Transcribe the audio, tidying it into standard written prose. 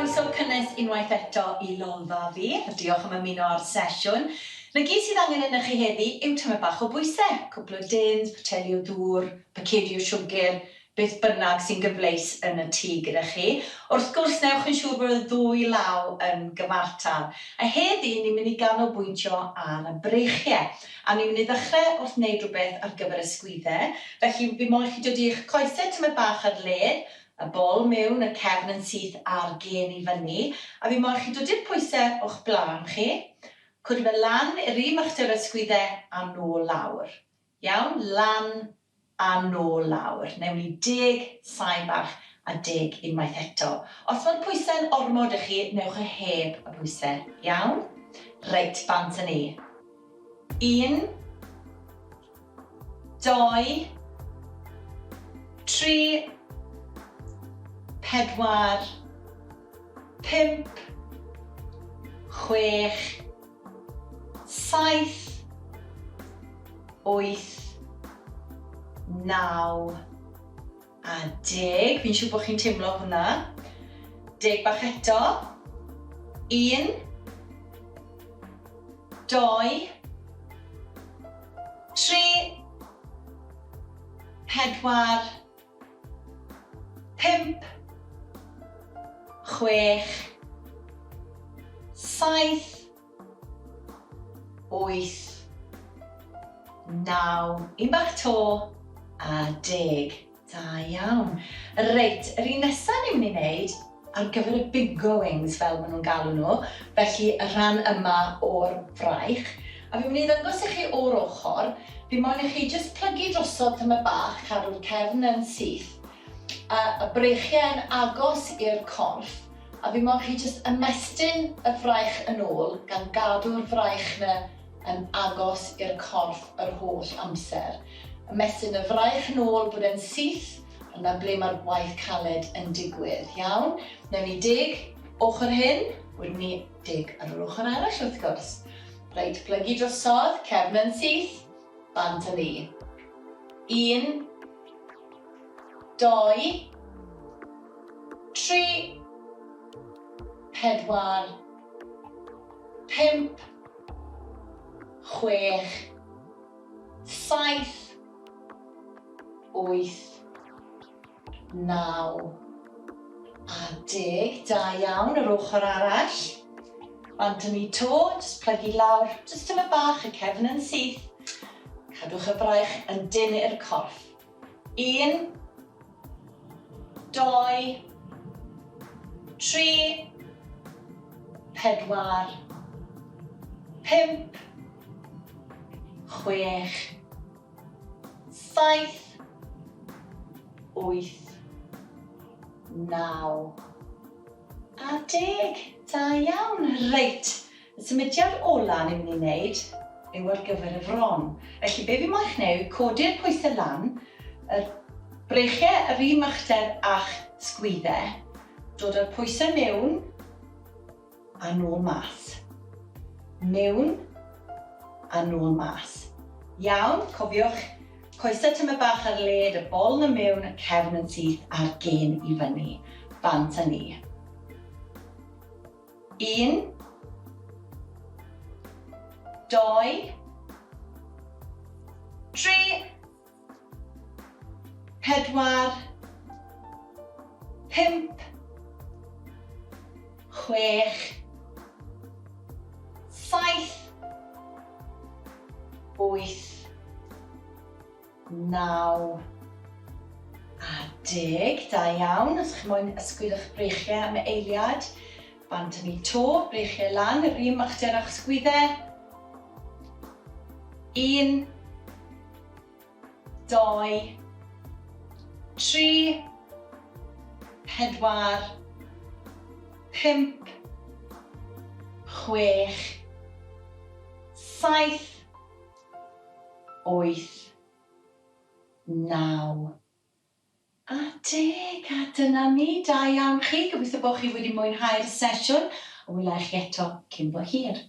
Croeso cynnes unwaith eto i Lolfa Fi, a diolch am ymuno â'r sesiwn. 'Na gyd sydd angen arnoch chi heddi yw tamed bach o bwyse, cwpl o dins, poteli o ddŵr, pacedi o siwgr, beth bynnag sy'n gyfleus yn y tŷ gyda chi. Wrth gwrs, newch yn siŵr bod y ddwy law yn gyfartal. A heddi, ni'n mynd i ganolbwyntio ar y breichiau. A ni'n mynd i ddechrau wrth wneud rhywbeth ar gyfer y sgwyddau. Felly, fi moyn chi dod i'ch coesau tamed bach ar led, y bol mewn, y cefn yn syth a'r gên i fyny. A fi moyn chi dod i'r pwysau o'ch blaen chi, codi fe lan i'r un uchder o'r sgwyddau a nôl lawr. Iawn? Lan a nôl lawr. Newn ni deg saib bach a deg unwaith eto. Os mae'r pwysau'n ormod i chi, newch e heb y pwysau. Iawn? Reit, bant â ni. Un, dou, tri, pedwar, pump, chwech, saith, wyth, naw a deg. Fi'n siŵr bod chi'n teimlo hwnna. Deg bach eto. Un, dou, tri, pedwar, pump, chwech, saith, wyth, naw, un bach 'to, a deg. Da iawn. Reit, yr un nesaf ni'n mynd i wneud ar gyfer y bingo wings fel maen nhw'n galw nhw, felly y rhan yma o'r fraich. A fi'n mynd i ddangos i chi o'r ochr. Fi moyn i chi jyst plygu drosodd tymed bach, cadw'r cefn yn syth, a y breichiau yn agos i'r corff, a fi moyn chi jyst ymestyn y fraich yn ôl gan gadw'r fraich 'na yn agos i'r corff yr holl amser. Ymestyn y fraich yn ôl bod e'n syth, a 'na ble mae'r gwaith caled yn digwydd. Iawn? Newn ni deg ochr hyn, wedyn ni deg ar yr ochr arall wrth gwrs. Reit, plygu drosodd, cefn yn syth, bant â ni. Un, dou, tri, pedwar, pump, chwech, saith, wyth, naw a deg. Da iawn, yr ochr arall. Bant â ni 'to, jyst plygu lawr, jyst tymed bach, y cefn yn syth. Cadwch y braich yn dynn i'r corff. Un, dou, tri, pedwar, pump, chwech, saith, wyth, naw a deg. Da iawn. Reit, y symudiad ola ni'n mynd i wneud yw ar gyfer y fron. Felly be fi moyn chneud yw codi'r pwysau lan, yr breichiau yr un uchder a'ch sgwyddau, dod â'r pwysau mewn, a nôl mas. Mewn a nôl mas. Iawn, cofiwch, coesau tymed bach ar led, y bol na mewn, y cefn yn syth a'r gên i fyny. Bant â ni. Un, dou, tri, pedwar, pump, chwech, saith, wyth, naw a deg. Da iawn. Os chi moyn ysgwyd eich breichiau am eiliad, bant â ni 'to, breichiau lan, yr un uchder â'ch sgwyddau. Un, dou, tri, pedwar, pump, chwech, saith, wyth, naw a deg. A dyna ni, da iawn chi. Gobeithio bod chi wedi mwynhau'r sesiwn a wela i chi eto cyn bo hir.